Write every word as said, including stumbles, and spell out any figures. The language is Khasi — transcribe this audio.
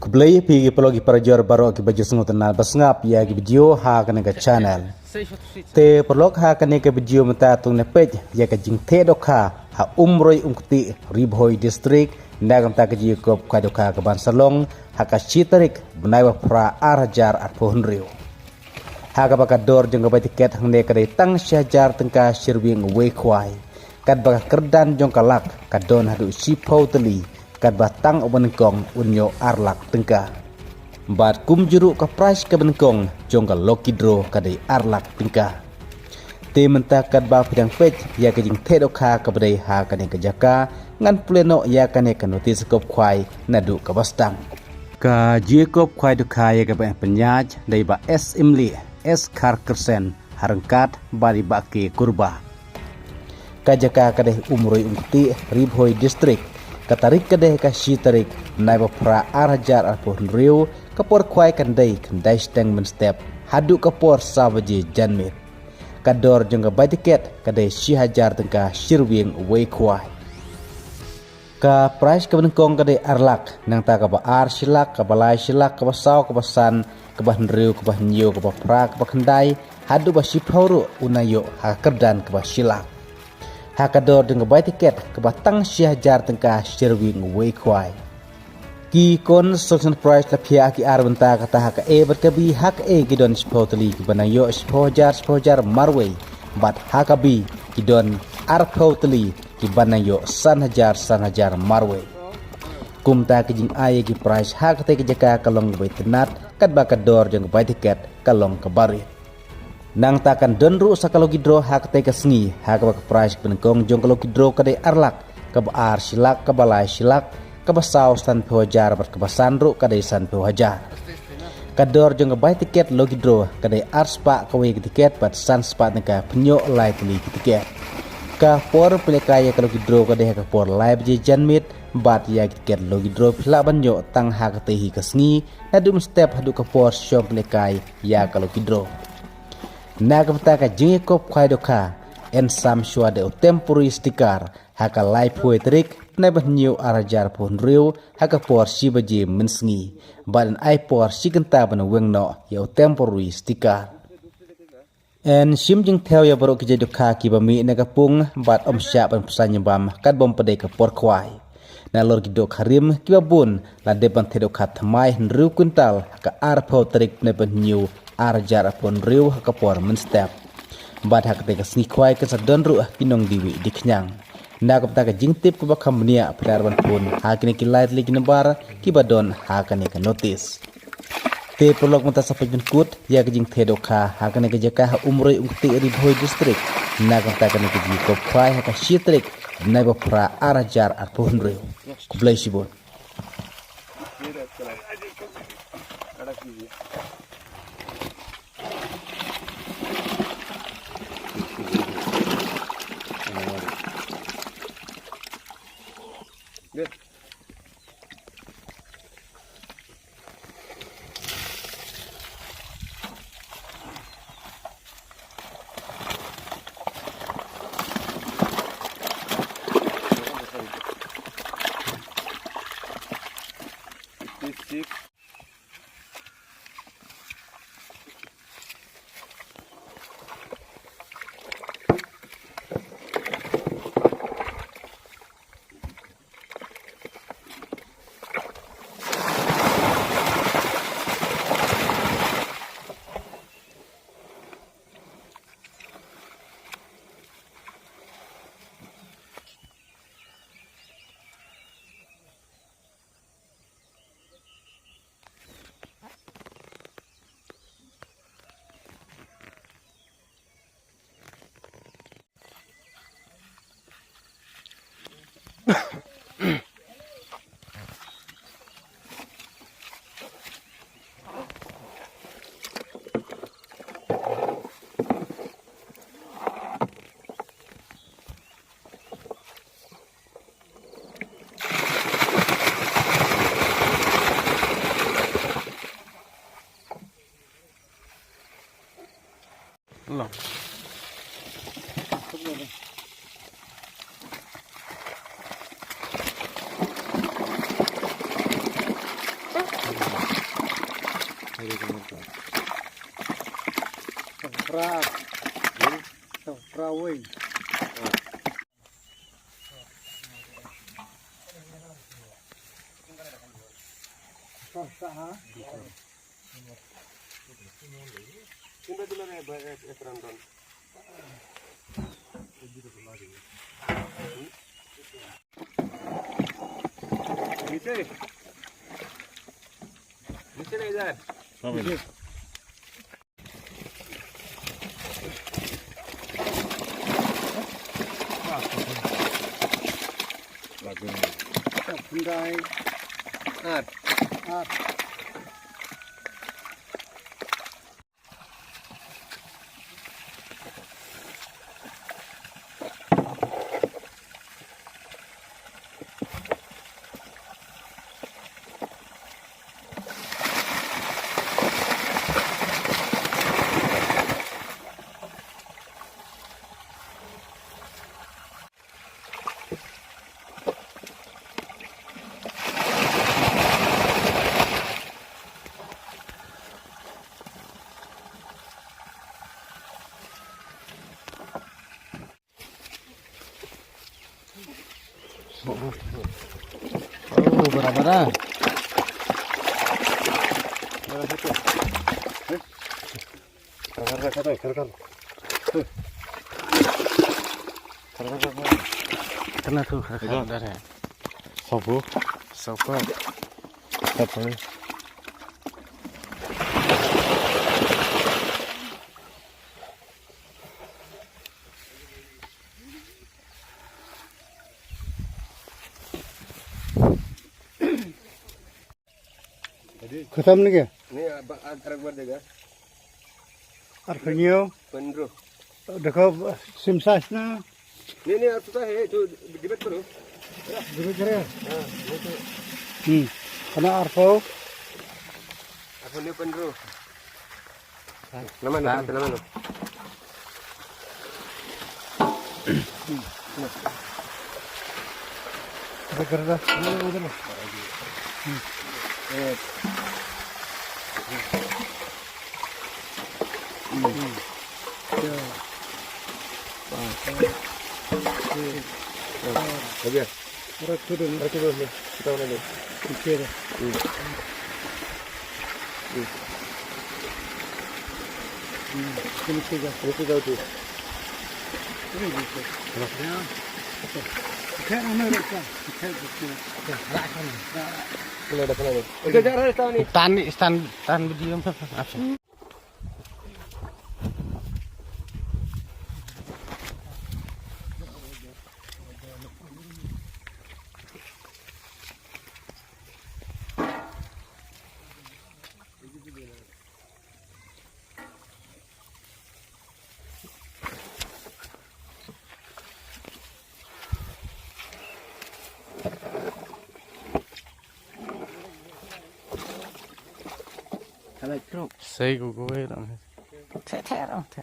Khublei ïa phi ki paralok ki parajor baroh kiba ju sngewtynnat ba sngap ïa ki video ha kane ka channel. Te paralok, ha kane ka video mynta to ngin peit ïa ka jingtheh dohkha ha Umroi Umkti, Ri Bhoi District, na ka bynta ka jingïakob khwai dohkha kaban sa long ha ka shi tarik bnai ba phra ar hajar arphew hynriew. Ha kaba ka dor jong ka bai tiket hangne ka dei tang shi hajar tyngka shi ryngwieng uwei khwai. Katba ka kyrdan jong ka lak ka don haduh shiphew tylli, katba tang uba nyngkong un ïoh ar lak tyngka. Bad kumjuh ruh ka prize kaba nyngkong jong ka lucky draw ka dei ar lak tyngka. Te mynta katba phi dang peit ïa ka jingtheh dohkha kaba dei ha kane ka jaka, ngan pule noh ïa kane ka notis ïakob khwai naduh kaba sdang. Ka jingïakob khwai dohkha ïa kaba pynïaid dei Bah S Imlieh, S Kharkyrsen, ha ryngkat bad i Bah K Kurbah. Ka jaka ka dei Umroi Umkti, Ri Bhoi District. Ka tarik ka dei ka shi tarik bnai ba phra ar hajar arphew hynriew. Ka por khwai kan dei khyndai shiteng mynstep haduh ka por saw baje janmiet. Ka dor jong ka bai tiket ka dei shi hajar tyngka shi ryngwieng uwei khwai. Ka prize kaba nyngkong ka dei ar lak, nangta kaba ar shi lak, kaba lai shi lak, kaba saw, kaba san, kaba hynriew, kaba hynñiew, kaba phra, kaba khyndai, haduh ba shiphew ruh un ïoh ha ka kyrdan kaba shi lak. Ha ka dor jong ka bai tiket kaba tang shi hajar tyngka shi ryngwieng uwei khwai. Ki consolation prize la phiah ha ki ar bynta, kata ha ka A bad ka B, ha ka A ki don shiphew tylli kiban nang ïoh shiphew hajar shiphew hajar marwei, bad ha ka B ki don arphew tylli kiban nang ïoh san hajar san hajar marwei. Kumta ka jingai ïa ki prize ha katei ka jaka ka long kaba itynnat, katba ka dor jong ka bai tiket ka long kaba rit. Nangta kan don ruh sa ka lucky draw ha katei ka sngi, ha kaba ka prize kaba nyngkong jong ka lucky draw ka dei ar lak, kaba ar shi lak, kaba lai shi lak, kaba saw sanphew hajar bad kaba san ruh ka dei sanphew hajar. Ka dor jong ka bai tiket lucky draw ka dei ar spah kawei ka tiket bad san spah tyngka pynïoh lai tylli ki tiket. Ka por pynlehkai ïa ka lucky draw ka dei ha ka por lai baje janmiet, bad ïa ki tiket lucky draw phi lah ban ïoh tang ha katei hi ka sngi, naduh mynstep haduh ka por shong pynlehkai ïa ka lucky draw. Na ka bynta ka jingïakob khwai dohkha, yn sam shuwa da u temporary sticker ha ka laiphew tarik bnai ba hynñiew ar hajar arphew hynriew ha ka por shi baje mynsngi, bad yn ai por shi kynta ban weng noh ïa u temporary sticker. Yn shim jingthew ïa baroh ki jait dohkha kiba mih na ka pung bad ym shah ban pynsan ïa bam katba ym pat dei ka por khwai. Nalor ki dohkha rim kiba bun la dep ban theh dohkha thymmai hynriew kwintal ha ka arphew tarik bnai ba hynñiew ar hajar arphew hynriew ha ka por mynstep. Bad ha katei ka sngi khwai kan sa don ruh ki nongdie wieh die khñiang. Na ka bynta ka jingtip kaba kham bniah phi lah ban phone ha kine ki lai tylli ki nambar kiba don ha kane ka notis. Te paralok, mynta sa peit ban kut ïa ka jingtheh dohkha ha kane ka jaka ha Umroi Umkti, Ri Bhoi District, na ka bynta kane ka jingïakob khwai ha ka shi tarik bnai ba phra ar hajar arphew hynriew. Khublei shibun. Tong pra. Tong pra wei. Tong pra ha. Niche. Niche nahi jar. Khyndai. Ar. Ar. Oh, barabar ah. Kena tu, kena, kena. Sopo. Sopo. Sopo. Khatam ne ke? Ni, ah, ba-, ah, arak bar jaga. Arphew hynñiew. Pynro. Daka sim size na. Ni, ni, ah, tu ta he, tu dibet pynro. Dibet kare. Ah, ni tu. Hmm. Kana arphew. Arphew hynñiew pynro. Naman, naman, naman. Lagi. Ora tu dulu. Ora tu dulu. Kita mana dulu? Okey dah. Hmm. Hmm. Hmm. Kena tiga. Kena tiga tu. Ini bisa. Ya. Okey. Okey, mana mereka? Okey, okey. Okey, rak sana. Rak, rak. Kena dah, kena dah. Okey, jangan rak sana ni. Tan ni, tan, tan video. Apa? Sei ku ku wei ram. Te te ram te.